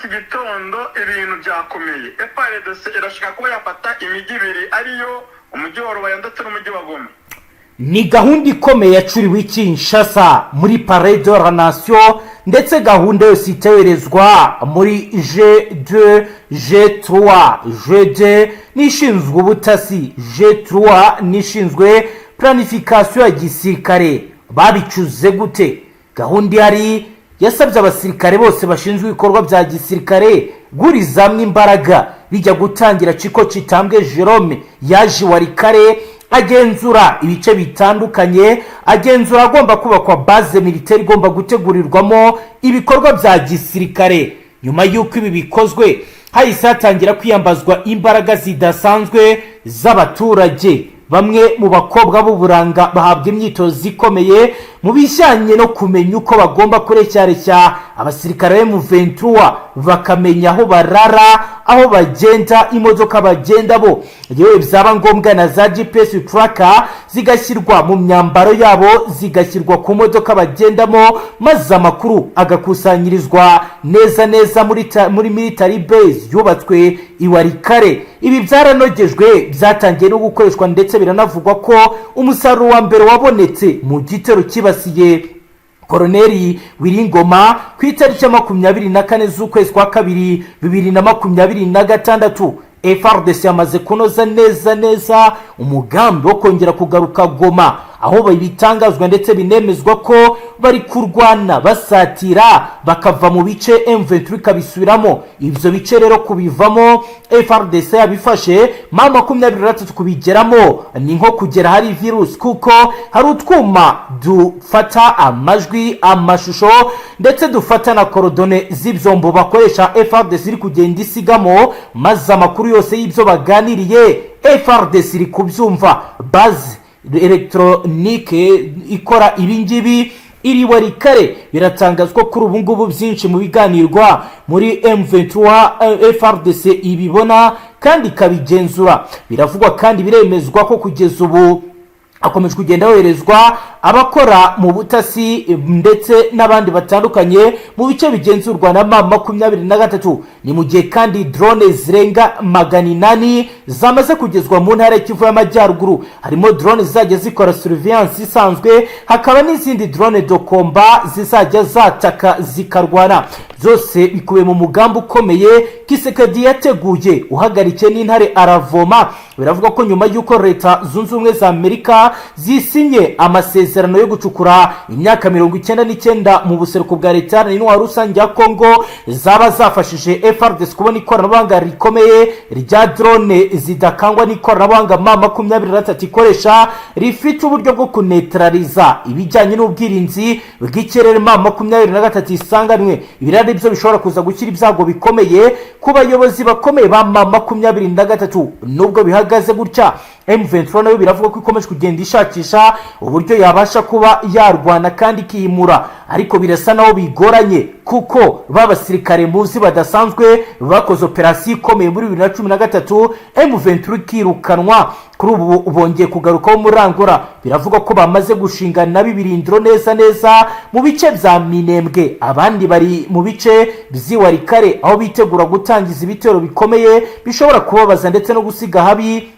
Iki gitondo ibintu byakomeye. FARDC irashaka kuba yafata imijyi ibiri, ariyo umujyi wa Rubaya ndetse n'umujyi wa Goma. Ni gahunda ikomeye yacuriwe i Kinshasa muri Palais de la Nation, ndetse gahunda yose itegerezwa muri G2, G3. G2 n'ishinzwe ubutasi, G3 n'ishinzwe planification ya gisirikare. Babicuze gute? Gahunda ihari yasabye abasirikare bose bashinzwe ibikorwa bya gisirikare gurizamwo imbaraga. Bijya gutangira, Ciko Citambwe Jerome yaje Walikale, agenzura ibice bitandukanye, agenzura agomba kubakwa base militaire igomba gutegurirwamo ibikorwa bya gisirikare. Nyuma y'uko ibi bikozwe, hahise hatangira kwiyambazwa imbaraga zidasanzwe z'abaturage. Bamwe mu bakobwa b'uburanga bahabwa imyitozo ikomeye mu bijyanye no kumenya uko bagomba kureshyareshya abasirikare ba M23, bakamenya aho barara, aho bagenda, imodoka bagendamo, yewe byaba ngombwa na za GPS tracker zigashyirwa mu myambaro yabo, zigashyirwa ku modoka bagendamo, maze amakuru agakusanyirizwa neza neza muri military base yubatswe i Walikale. Ibi byaranogejwe, byatangiye no gukoreshwa, ndetse biranavugwa ko umusaruro wa mbere wabonetse mu gitero cyibasiye Koroneri Wiringoma ku itariki ya 24 z'ukwezi kwa kabiri 2026. FARDC yamaze kunoza neza neza umugambi wo kongera kugaruka Goma, aho bitangazwa ndetse binemezwa ko bari kurwana basatira bakava mu bice, M23 ikabisubiramo. Ibyo bice rero kubivamo FARDC yabifashe, M23 kubigeramo ni nko kugera hari virusi, kuko hari utwuma dufata amajwi, amashusho, ndetse dufata na coordonnées z'ibyombo bakoresha FARDC iri kugenda isigamo, maze amakuru yose y'ibyo baganiriye FARDC iri kubyumva. Base électronique ikora ibingibi iri Walikale. Biratangazwa kuri ubu ngubu byinshi mu biganirwa muri M23 FARDC ibibona kandi ikabigenzura. Biravugwa kandi biremezwa ko kugeza ubu hakomeje kugenda hoherezwa abakora mu butasi ndetse n'abandi batandukanye mu bice bigenzurwa na M23. Ni mu gihe kandi drone zirenga 800 zamaze kugezwa mu ntara ya Kivu y'Amajyaruguru. Harimo drone zizajya zikora surveillance isanzwe, hakaba n'izindi drone de combat zizajya zataka zikarwana. Byose bikubiye mu mugambi ukomeye Tshisekedi yateguye, uhagarikiye n'intare aravoma. Biravuga ko nyuma y'uko Leta Zunze Ubumwe za Amerika zisinye amasezerano yo gucukura imyaka 99 mu buseruko bwa Leta Iharanira Intwaro Rusange ya Kongo, zaba zafashije FARDC kubona ikoranabuhanga rikomeye rya drone zidakangwa n'ikoranabuhanga M23 ikoresha, rifite uburyo bwo kunetraliza ibijyanye n'ubwirinzi bw'ikirere M23 isanganwe. Ibi rero byo bishobora kuza gushyira ibyago bikomeye ku bayobozi bakomeye ba M23. Nubwo bihagaze gutya, M23 nayo biravuga ko ikomeje kugenda ishakisha uburyo yabasha kuba yarwana kandi ikiyimura, ariko birasa naho bigoranye, kuko ba basirikare muzi badasanzwe bakoze operasiyo ikomeye muri 2013, M23 ikirukanwa, kuri ubu bongeye kugarukaho muri Angola. Biravuga ko bamaze gushinga na ibirindiro neza neza mu bice bya Minembwe, abandi bari mu bice by'i Walikale, aho bitegura gutangiza ibitero bikomeye bishobora kubabaza ndetse no gusiga habi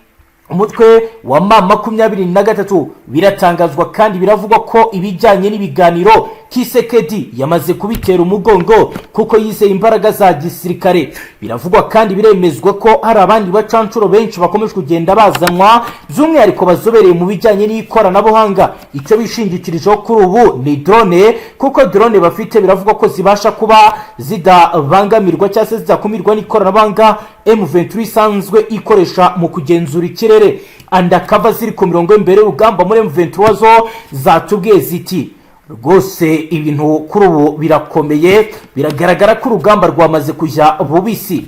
umutwe wa M23. Biratangazwa kandi biravugwa ko ibijyanye n'ibiganiro Tshisekedi yamaze kubitera umugongo, kuko yizeye imbaraga za gisirikare. Biravugwa kandi biremezwa ko hari abandi bacanshuro benshi bakomeje kugenda bazanwa, by'umwihariko bazobereye mu bijyanye n'ikoranabuhanga. Icyo bishingikirijeho kuri ubu ni drone, kuko drone bafite biravugwa ko zibasha kuba zidabangamirwa cyangwa se zidakumirwa n'ikoranabuhanga M23 isanzwe ikoresha mu kugenzura ikirere. Undercover ziri ku mirongo y'imbere y'urugamba muri M23 zo zatubwiye ziti: "Rwose ibintu kuri ubu birakomeye, biragaragara ko urugamba rwamaze kujya bubisi.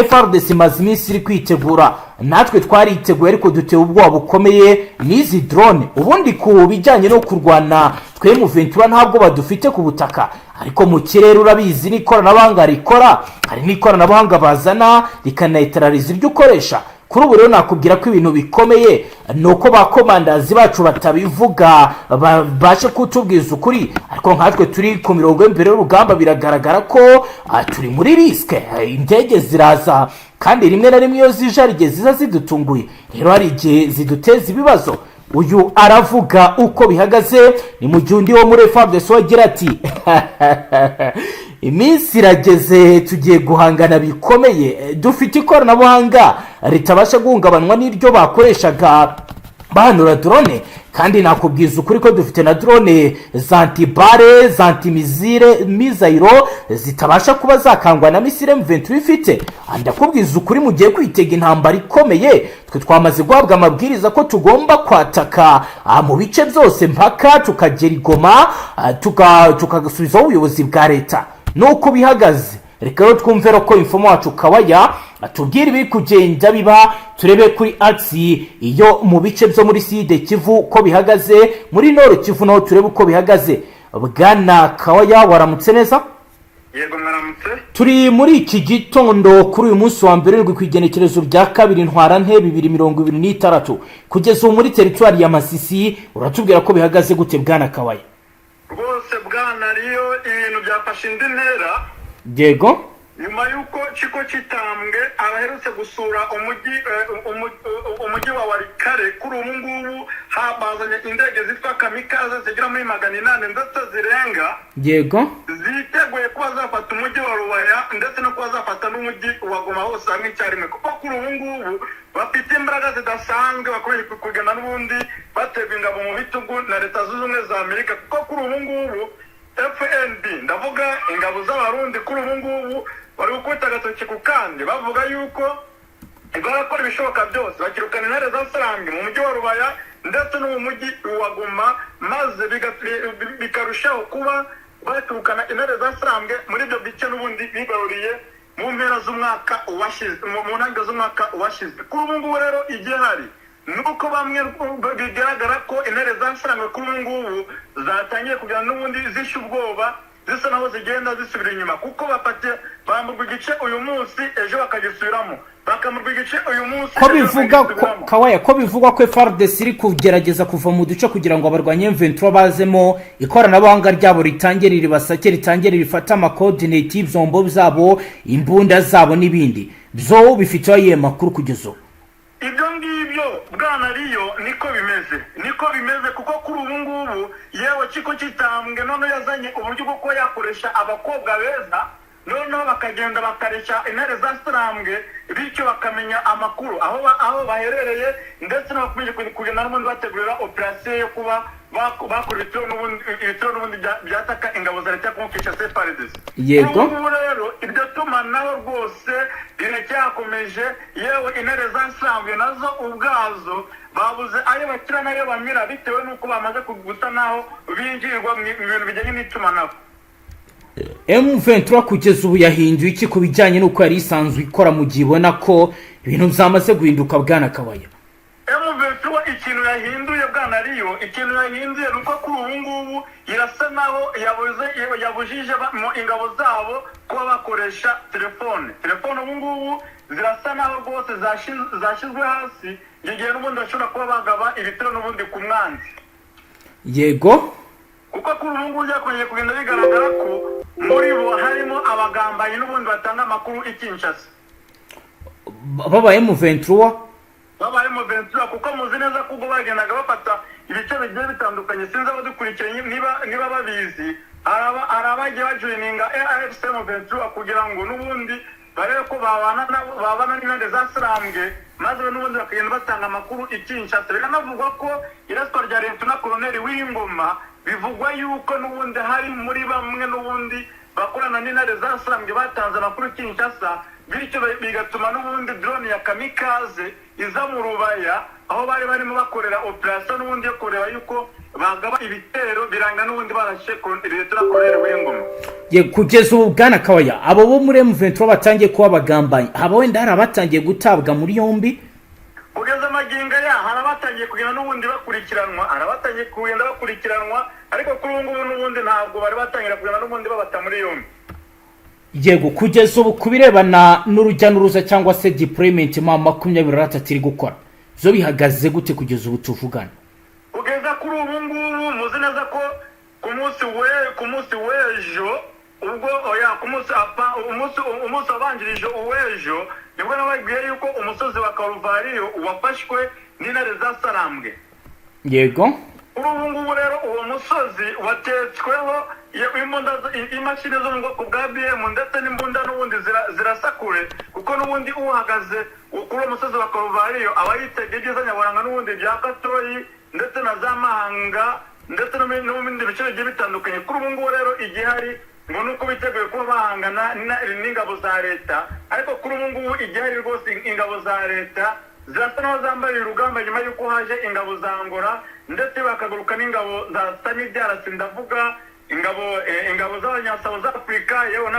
FARDC imaze iminsi iri kwitegura, natwe twariteguye, ariko dutewe ubwoba bukomeye n'izi drone. Ubundi ku bijyanye no kurwana, twe M23 ntabwo badufite ku butaka, ariko mu kirere urabizi n'ikoranabuhanga rikora, hari n'ikoranabuhanga bazana rikanayitarariza iryo ukoresha." Kuri ubu rero nakubwira ko ibintu bikomeye, ni uko ba commanders bacu batabivuga, babashe kutubwiza ukuri, ariko nkatwe turi ku mirongo y'imbere y'urugamba biragaragara ko turi muri risque. Indege ziraza, kandi rimwe na rimwe iyo zije hari igihe ziza zidutunguye, rero hari igihe ziduteza ibibazo. Uyu aravuga uko bihagaze, ni mu gihe undi wo muri FARDC agira ati: "Iminsi irageze, tugiye guhangana bikomeye, dufite ikoranabuhanga ritabasha guhungabanywa n'iryo bakoreshaga bahanura drone, kandi nakubwiza ukuri ko dufite na drone za anti-balles, za anti-missile, missile zitabasha kuba zakangwa na missile M23 ifite. Ndakubwiza ukuri, mugiye kwitega intambara ikomeye. Twe twamaze guhabwa amabwiriza ko tugomba kwataka mu bice byose mpaka tukagera i Goma, tukagasubizaho ubuyobozi bwa leta." Nuko bihagaze. Reka rero twumve ko informer wacu Kawaya atubwira ibiri kugenda biba, turebe kuri axe iyo mu bice byo muri Sud Kivu ko bihagaze, muri Nord Kivu naho turebe uko bihagaze. Bwana Kawaya, waramutse neza? Yego, mwaramutse. Turi muri iki gitondo kuri uyu munsi wa mbere ku igenekerezo rya 2 Ntwarante 2026. Kugeza ubu muri teritwari ya Masisi uratubwira ko bihagaze gute, bwana Kawaya? Rwose bwana Riyo, ibintu byafashe indi ntera. Nyuma y'uko Ciko Kitambwe abaherutse gusura umujyi wa Walikale, kuri ubu ngubu bazanye indege zitwa kamikaze zigera muri 800 ndetse zirenga, ziteguye kuba zafata umujyi wa Rubaya ndetse no kuba zafata n'umujyi wa Goma hose hamwe icyarimwe, kuko kuri ubu ngubu bafite imbaraga zidasanzwe, bakomeje kugenda n'ubundi baterwa ingabo mu bitugu na Leta Zunze Ubumwe za Amerika, kuko kuri ubu ngubu FNB, ndavuga ingabo z'Abarundi, kuri ubu ngubu bari gukubita agatoki ku kandi, bavuga yuko barakora ibishoboka byose bakirukana intare za Sarambwe mu mujyi wa Rubaya ndetse no mu mujyi wa Goma, maze bikarushaho kuba baturukana intare za Sarambwe muri ibyo bice n'ubundi bigaruriye mu mpera z'umwaka washize, mu ntangiriro z'umwaka washize. Kuri ubu ngubu rero igihari ni uko bamwe bigaragara ko intare za Sarambwe kuri ubu ngubu zatangiye kugenda n'ubundi zisha ubwoba, zisa naho zigenda zisubira inyuma, kuko bafata bamburwa igice uyu munsi, ejo bakagisubiramo, bakamburwa igice uyu munsi, ko ejo bivuga ko bakagisubiramo. Kawaya, ko bivugwa ko FARDC iri kugerageza kuva mu duce kugira ngo abarwanye M23 bazemo, ikoranabuhanga ryabo ritangire ribasake, ritangire rifate ama coordinates y'ibyombo byabo, imbunda zabo n'ibindi, byo bifite ayihe makuru kugeza ubu? Ibyo ngibyo bwana Riyo, niko bimeze, niko bimeze, kuko kuri ubu ngubu yewe Kiko Kitambwe noneho yazanye uburyo bwo kuba yakoresha abakobwa beza, noneho bakagenda bakareshya intare za Sarambwe, bityo bakamenya amakuru aho baherereye, ndetse n'abakomeje kugenda n'ubundi bategurira operasiyo yo kuba bakora ibitero n'ubundi byataka ingabo za leta ya Kongo Kinshasa, FARDC. Kuri ubu rero iryo tumanaho rwose riracyakomeje. Yewe, intare zasambwe nazo ubwazo babuze ayo bakira n'ayo bamira, bitewe n'uko bamaze gusa naho binjirirwa mu bintu bijyanye n'itumanaho. M23 kugeza ubu yahinduye iki ku bijyanye n'uko yari isanzwe ikora, mu gihe ibona ko ibintu byamaze guhinduka, bwana Kabaya? M23 ikintu yahinduye, bwana Riyo, ikintu yahinduye ni uko kuri ubu ngubu irasa naho yabuze, yabujije ingabo zabo kuba bakoresha telefone. Telefone ubu ngubu zirasa naho rwose zashyizwe hasi, igihe n'ubundi bashobora kuba bagaba ibitero n'ubundi ku mwanzi. Kuko kuri ubu ngubu byakomeje kugenda bigaragara ko muri bo harimo abagambanyi n'ubundi batanga amakuru i Kinshasa. Babaye M23? Babaye M23, kuko muzi neza ko ubwo bagendaga bafata ibice bigiye bitandukanye, sinzi abadukurikiye niba babizi, hari abagiye bajoininga AFC M23 kugira ngo n'ubundi barebe ko babana babana n'intare za Sarambwe, maze n'ubundi bakagenda batanga amakuru i Kinshasa. Biranavugwa ko iraswa rya Leta Koloneli W'Ingoma, bivugwa yuko n'ubundi hari muri bamwe n'ubundi bakorana n'intare za Sarambwe batanze amakuru i Kinshasa, bityo bigatuma n'ubundi drone ya kamikaze iza mu Rubaya aho bari barimo bakorera operasiyo n'ubundi yo kureba yuko bagaba ibitero, biranga n'ubundi barashe Leta Koloneli W'Ingoma. Ye, kugeza ubu bwana Kawaya, abo bo muri M23 batangiye kuba abagambanyi, haba wenda hari abatangiye gutabwa muri yombi? Kugeza amagingo aya hari abatangiye kugenda n'ubundi bakurikiranwa, hari abatangiye kugenda bakurikiranwa, ariko kuri ubu ngubu n'ubundi ntabwo bari batangira kugenda n'ubundi babata muri yombi. Yego, kugeza ubu ku birebana n'urujya n'uruza cyangwa se deployment M23 iri gukora, zo bihagaze gute kugeza ubu tuvugana? Kugeza kuri ubu ngubu, muzi neza ko ku munsi w'ejo, ubwo oya, ku munsi apa umunsi wabanjirije uw'ejo, nibwo nababwiye yuko umusozi wa Karuvariyo wafashwe n'intare za Sarambwe. Kuri ubu ngubu rero uwo musozi watetsweho imbunda, imashini zo mu bwoko bwa BM ndetse n'imbunda n'ubundi zirasakure, kuko n'ubundi uhagaze kuri uwo musozi wa Karuvariyo aba yitegeye ibyiza nyaburanga n'ubundi bya Katoyi ndetse na za Mahanga ndetse no mu bindi bice bigiye bitandukanye. Kuri ubu ngubu rero igihari ngo ni uko biteguye kuba bahangana n'ingabo za leta, ariko kuri ubu ngubu igihari rwose, ingabo za leta zirasa naho zambaye urugamba nyuma y'uko haje ingabo za Angola ndetse bakagaruka n'ingabo za SAMIDRC, ndavuga ingabo z'abanya South Africa, yewe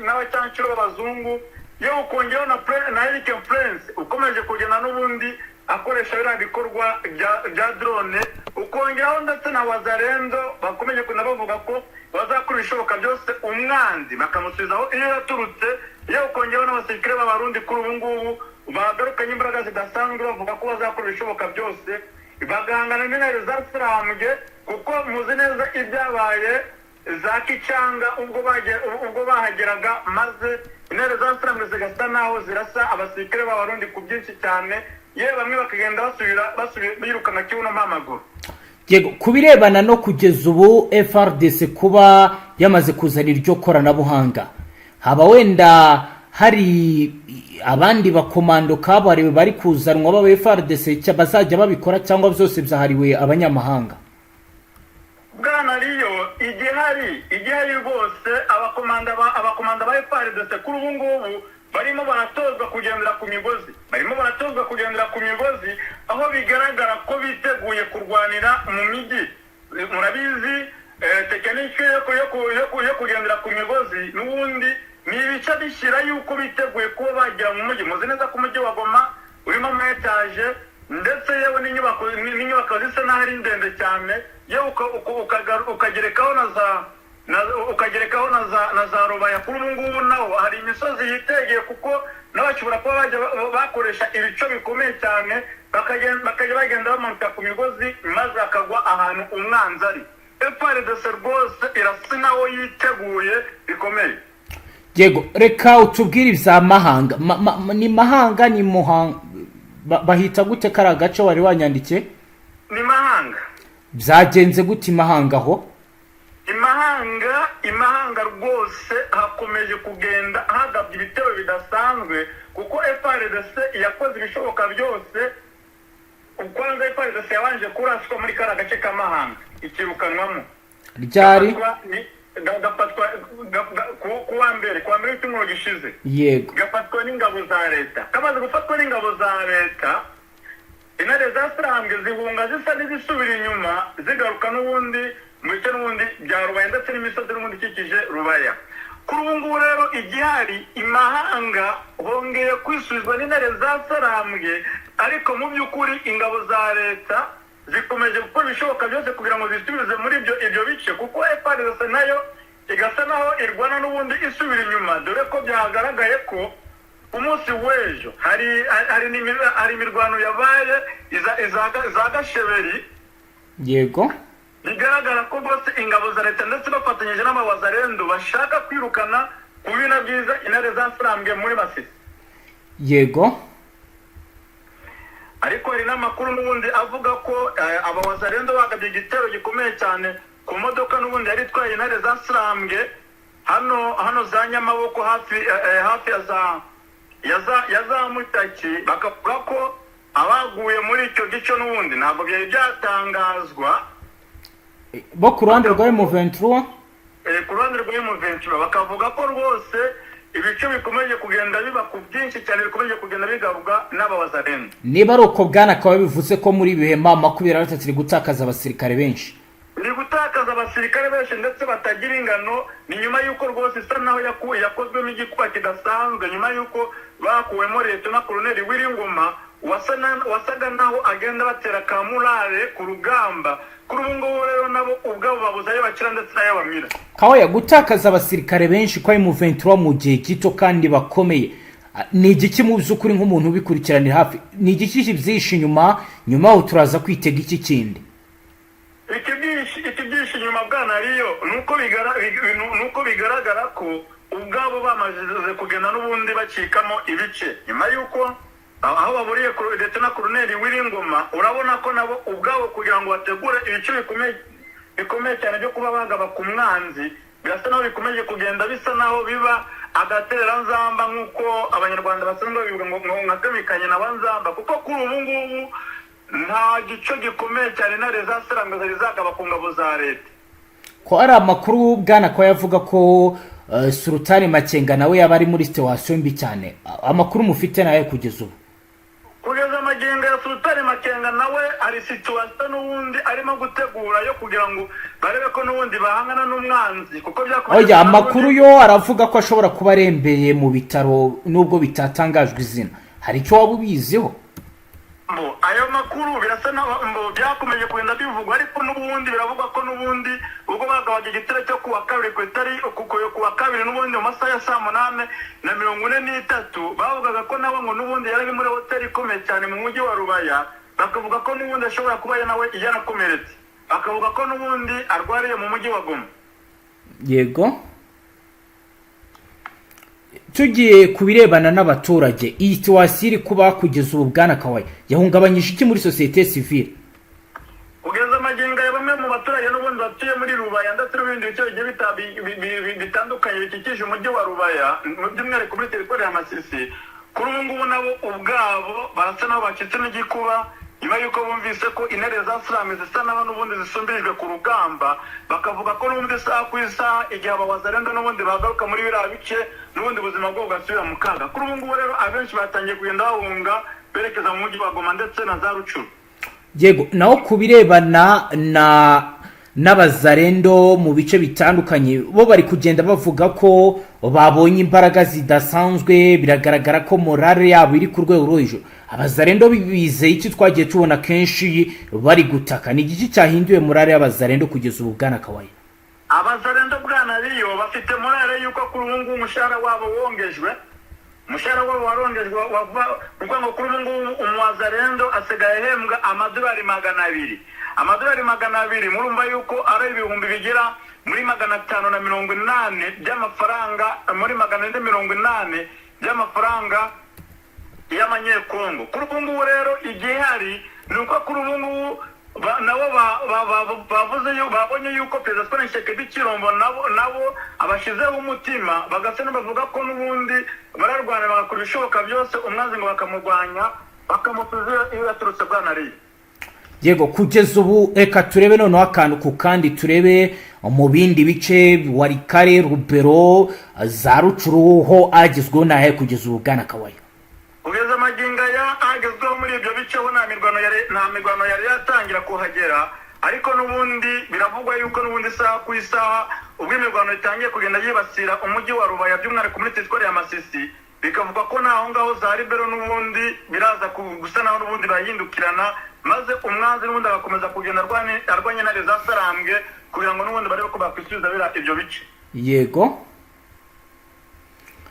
n'abacancuro b'abazungu, yewe ukongeraho na Eric Prince ukomeje kugenda n'ubundi akoresha biriya bikorwa bya drone, ukongeraho ndetse na Wazalendo bakomeje kugenda bavuga ko bazakora ibishoboka byose umwanzi bakamusubizaho iyo yaturutse, yewe ukongeraho n'abasirikare b'Abarundi kuri ubu ngubu bagarukanye imbaraga zidasanzwe, bavuga ko bazakora ibishoboka byose bagahangana n'intare za Sarambwe, kuko muzi neza ibyabaye za Kicanga ubwo bahageraga, maze intare za Sarambwe zigasa naho zirasa abasirikare b'Abarundi ku byinshi cyane, yewe bamwe bakagenda basubira birukanka kibuno mpamaguru. Yego, ku birebana no kugeza ubu FARDC kuba yamaze kuzana iryo koranabuhanga, haba wenda hari abandi bakomando kabuhariwe bari kuzanwa b'aba FARDC bazajya babikora, cyangwa byose byahariwe abanyamahanga? Bwana Riyo, igihari rwose, abakomanda ba FARDC kuri ubu ngubu barimo baratozwa kugendera ku migozi, barimo baratozwa kugendera ku migozi, aho bigaragara ko biteguye kurwanira mu mijyi. Murabizi, tekinike yo kugendera ku migozi n'ubundi ni ibice bishyira yuko biteguye kuba bagera mu mujyi. Muzi neza ko umujyi wa Goma urimo ama etaje ndetse yewe n'inyubako zisa n'aho ari ndende cyane, yewe ukagerekaho na za Rubaya. Kuri ubu ngubu naho hari imisozi yitegeye, kuko nabo bashobora kuba bajya bakoresha ibice bikomeye cyane, bakajya bagenda bamanuka ku migozi maze bakagwa ahantu umwanzi ari. FARDC rwose irasa naho yiteguye bikomeye. Yego, reka utubwire ibya Mahanga. Ni Mahanga, ni Muhanga, bahita gute kariya gace wari wanyandikiye? Ni Mahanga. Byagenze gute Imahanga aho? Imahanga rwose hakomeje kugenda hagabwa ibitero bidasanzwe, kuko FARDC yakoze ibishoboka byose. Kwanza FARDC yabanje kuraswa muri kariya gace ka Mahanga, ikirukanwamo. Ryari? Gafatwa ku wa mbere w'icyumweru gishize. Gafatwa n'ingabo za leta. Kamaze gufatwa n'ingabo za leta, intare za Sarambwe zihunga zisa n'izisubira inyuma, zigaruka n'ubundi mu bice n'ubundi bya Rubaya ndetse n'imisozi n'ubundi ikikije Rubaya. Kuri ubu ngubu rero igihari, Imahanga hongeye kwisubizwa n'intare za Sarambwe, ariko mu by'ukuri ingabo za leta zikomeje gukora ibishoboka byose kugira ngo zisubize muri ibyo bice, kuko FARDC nayo igasa naho irwana n'ubundi isubira inyuma, dore ko byagaragaye ko umunsi w'ejo hari imirwano yabaye za Gasheberi. Bigaragara ko rwose ingabo za leta ndetse bafatanyije n'abawazalendo bashaka kwirukana ku bina byiza intare za Sarambwe muri Masisi. Ariko hari n'amakuru n'ubundi avuga ko abawazalendo bagabye igitero gikomeye cyane ku modoka n'ubundi yari itwaye intare za Sarambwe hano za Nyamaboko, hafi ya za Mutaki, bakavuga ko abaguye muri icyo gice n'ubundi ntabwo byari byatangazwa. Bo ku ruhande rwa M23? Ku ruhande rwa M23 bakavuga ko rwose ibice bikomeje kugenda biba ku byinshi cyane, bikomeje kugenda bigabwa n'abawazalendo. Niba ari uko, bwana, akaba bivuze ko muri ibi bihe M23 iri gutakaza abasirikare benshi. Iri gutakaza abasirikare benshi ndetse batagira ingano. Ni nyuma y'uko rwose isa naho yakozwemo igikuba kidasanzwe, nyuma y'uko bakuwemo Leta na Koloneli Wiringoma. Wasaga naho agenda batera ka morale ku rugamba. Kuri ubu ngubu rero nabo ubwabo babuze ayo bakira ndetse n'ayo bamira. Kawaya, gutakaza abasirikare benshi kwa M23 mu gihe gito kandi bakomeye, ni igiki mu by'ukuri, nk'umuntu ubikurikiranira hafi, ni igiki kibyihishe inyuma? Nyuma aho turaza kwitega iki kindi? Ikibyihishe inyuma, bwana Riyo, nuko bigaragara ko ubwabo bamaze kugenda n'ubundi bacikamo ibice nyuma y'uko aho baburiye ndetse na Koloneli Wiringoma. Urabona ko nabo ubwabo kugira ngo bategure ibice bikomeye bikomeye cyane byo kuba bagaba ku mwanzi, birasa naho bikomeje kugenda bisa naho biba agatereranzamba, nk'uko Abanyarwanda basanzwe babivuga ngo nka kamikanye na banzamba, kuko kuri ubu ngubu nta gice gikomeye cyane intare za Sarambwe zari zagaba ku ngabo za leta. Ko ari amakuru, bwana, ko yavuga ko Sultani Makenga nawe yaba ari muri situation mbi cyane. Amakuru mufite nayo kugeza ubu? Kugeza amagingo ya Sultani Makenga nawe ari situation n'ubundi arimo gutegura yo kugira ngo barebe ko n'ubundi bahangana n'umwanzi, kuko byakomeje Oya, amakuru yo aravuga ko ashobora kuba arembeye mu bitaro, nubwo bitatangajwe izina. Hari icyo waba ubiziho? Mbo, ayo makuru birasa naho, mbo, byakomeje kugenda bivugwa, ariko n'ubundi biravugwa ko n'ubundi ubwo bagabaga igitero cyo kuwa kabiri ku itari kuwa kabiri n'ubundi mu masaha ya saa 8:43, bavugaga ko nawe ngo n'ubundi yari ari muri hoteli ikomeye cyane mu mujyi wa Rubaya. Bakavuga ko n'ubundi ashobora kuba nawe yarakomeretse, bakavuga ko n'ubundi arwariye mu mujyi wa Goma. Yego, tugiye ku birebana n'abaturage, iyi situation iri kuba kugeza ubu, bwana Kawaya, yahungabanyije iki muri sosiyete sivile? Kugeza amagingo ya bamwe mu baturage n'ubundi batuye muri Rubaya ndetse n'ibindi bice bigiye bitandukanye bikikije umujyi wa Rubaya, by'umwihariko muri teritwari ya Masisi, kuri ubu ngubu nabo ubwabo barasa n'aho bacitse n'igikuba nyuma y'uko bumvise ko intare za Sarambwe zisa n'aho n'ubundi zisumbirijwe ku rugamba. Bakavuga ko n'ubundi isaha ku isaha, igihe abawazalendo n'ubundi bagaruka muri biriya bice, n'ubundi ubuzima bwabo bugasubira mu kaga. Kuri ubu ngubu rero abenshi batangiye kugenda bahunga berekeza mu mujyi wa Goma ndetse na za Rucuru. Yego, naho ku birebana na n'abazarendo mu bice bitandukanye, bo bari kugenda bavuga ko babonye imbaraga zidasanzwe. Biragaragara ko morale yabo iri ku rwego rwo hejuru. Abazarendo bizeye iki? Twagiye tubona kenshi bari gutaka. Ni igiki cyahinduye morale y'abazarendo kugeza ubu, bwana Kawaya? Abazarendo, bwana Riyo, bafite morale y'uko kuri ubu ngubu umushahara wabo wongejwe. Umushahara wabo warongejwe, ni ukuvuga ngo kuri ubu ngubu umuwazarendo asigaye ahembwa amadolari 200. Amadolari 200, murumva yuko ari ibihumbi bigera muri 580 by'amafaranga, muri 480 by'amafaranga y'amanyekongo. Kuri ubu ngubu rero igihari ni uko kuri ubu ngubu nabo bavuze babonye yuko Perezida Antoine Tshisekedi Tshilombo nabo abashyizeho umutima, bagasa n'abavuga ko n'ubundi bararwana, bagakora ibishoboka byose, umwanzi ngo bakamurwanya, bakamusubiza iyo yaturutse, bwana Riyo. Yego, kugeza ubu reka turebe noneho akantu ku kandi, turebe mu bindi bice, Walikale, Rubero, za Rucuru, ho agezweho n'ahe kugeza ubu, bwana Kawaya? Kugeza amagingo aya agezweho muri ibyo bice ho nta mirwano yari yatangira kuhagera, ariko n'ubundi biravugwa yuko n'ubundi isaha ku isaha, ubwo imirwano itangiye kugenda yibasira umujyi wa Rubaya, by'umwihariko muri teritwari ya Masisi, bikavuga ko n'aho ngaho za Ribero n'ubundi biraza gusa naho n'ubundi bahindukirana, maze umwanzi n'ubundi agakomeza kugenda arwanya intare za Sarambwe kugira ngo n'ubundi barebe ko bakwisubiza biriya ibyo bice. Yego,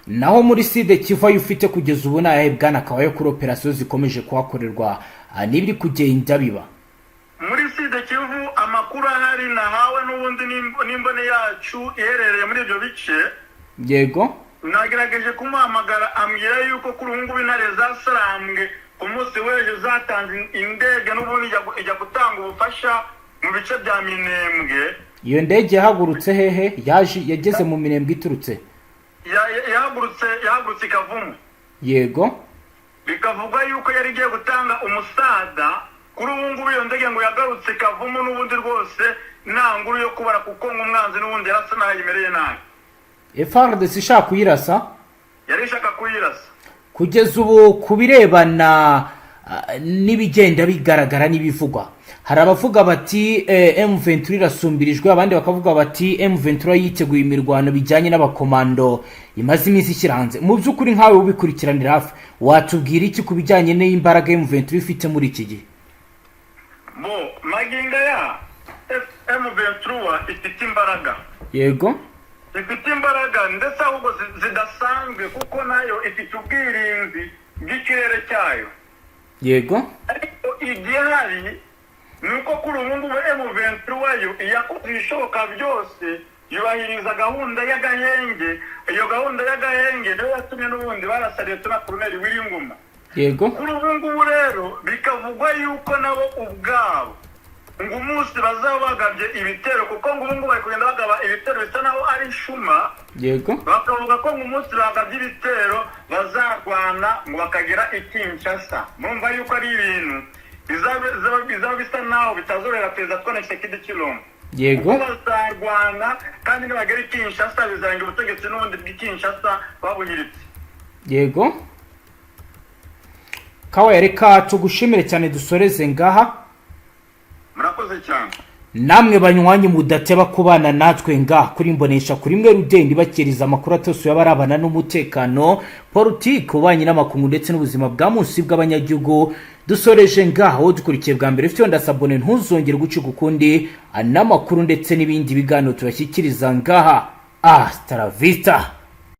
naho muri Sud Kivu ayo ufite kugeza ubu ni ayahe, bwana Kawaya, kuri operasiyo zikomeje kuhakorerwa, n'ibiri kugenda biba? Muri Sud Kivu, amakuru ahari nahawe n'ubundi n'imbone yacu iherereye muri ibyo bice, nagerageje kumuhamagara, ambwira yuko kuri ubu ngubu intare za Sarambwe ku munsi w'ejo zatanze indege n'ubundi ijya gutanga ubufasha mu bice bya Minembwe. Iyo ndege yahagurutse hehe? Yaje yageze mu Minembwe iturutse? Yahagurutse ikavumu. Bikavugwa yuko yari igiye gutanga umusada. Kuri ubu ngubu iyo ndege ngo yagarutse Kavumu n'ubundi rwose nta nkuru yo kubara, kuko ngo umwanzi n'ubundi yarasa naho yimereye nabi. FARDC ishaka kuyirasa? Yari ishaka kuyirasa. Kugeza ubu ku birebana n'ibigenda bigaragara n'ibivugwa, hari abavuga bati M23 irasumbirijwe, abandi bakavuga bati M23 yiteguye imirwano bijyanye n'abakomando imaze iminsi ishyira hanze. Mu by'ukuri nkawe ubikurikiranira hafi, Watubwira iki ku bijyanye n'imbaraga M23 ifite muri iki gihe? Bo magingo aya M23 ifite imbaraga. Ifite imbaraga ndetse ahubwo zidasanzwe, kuko nayo ifite ubwirinzi bw'ikirere cyayo. Ariko igihari ni uko kuri ubu ngubu M23 yo yakoze ibishoboka byose, yubahiriza gahunda y'agahenge. Iyo gahunda y'agahenge niyo yatumye n'ubundi barasa Liyetona Koloneli Willy Ngoma. Kuri ubu ngubu rero bikavugwa yuko nabo ubwabo ngo umunsi bazaba bagabye ibitero, kuko ngo ubu ngubu bari kugenda bagaba ibitero bisa naho ari shuma. Bakavuga ko ngo umunsi bagabye ibitero bazarwana ngo bakagera i Kinshasa. Murumva yuko ari ibintu bizaba bisa naho bitazorohera Perezida Antoine Tshisekedi Tshilombo. Kuko bazarwana, kandi nibagera i Kinshasa bizarangira ubutegetsi n'ubundi bw'i Kinshasa babuhiritse. Yego Kawaya, reka tugushimire cyane, dusoreze ngaha. Murakoze cyane. Namwe banywanyi mudateba kubana natwe nga kuri Mbonesha kuri mwe rudende, bakiriza amakuru atose y'abarabana n'umutekano, politiki, ububanyi n'amakungu ndetse n'ubuzima bwa munsi bw'abanyagihugu. Dusoreje ngaho. Dukurikiye bwa mbere ufite ndasabone, ntuzongere gucika ukundi n'amakuru ndetse n'ibindi biganiro tubashyikiriza ngaha. Hasta la vista.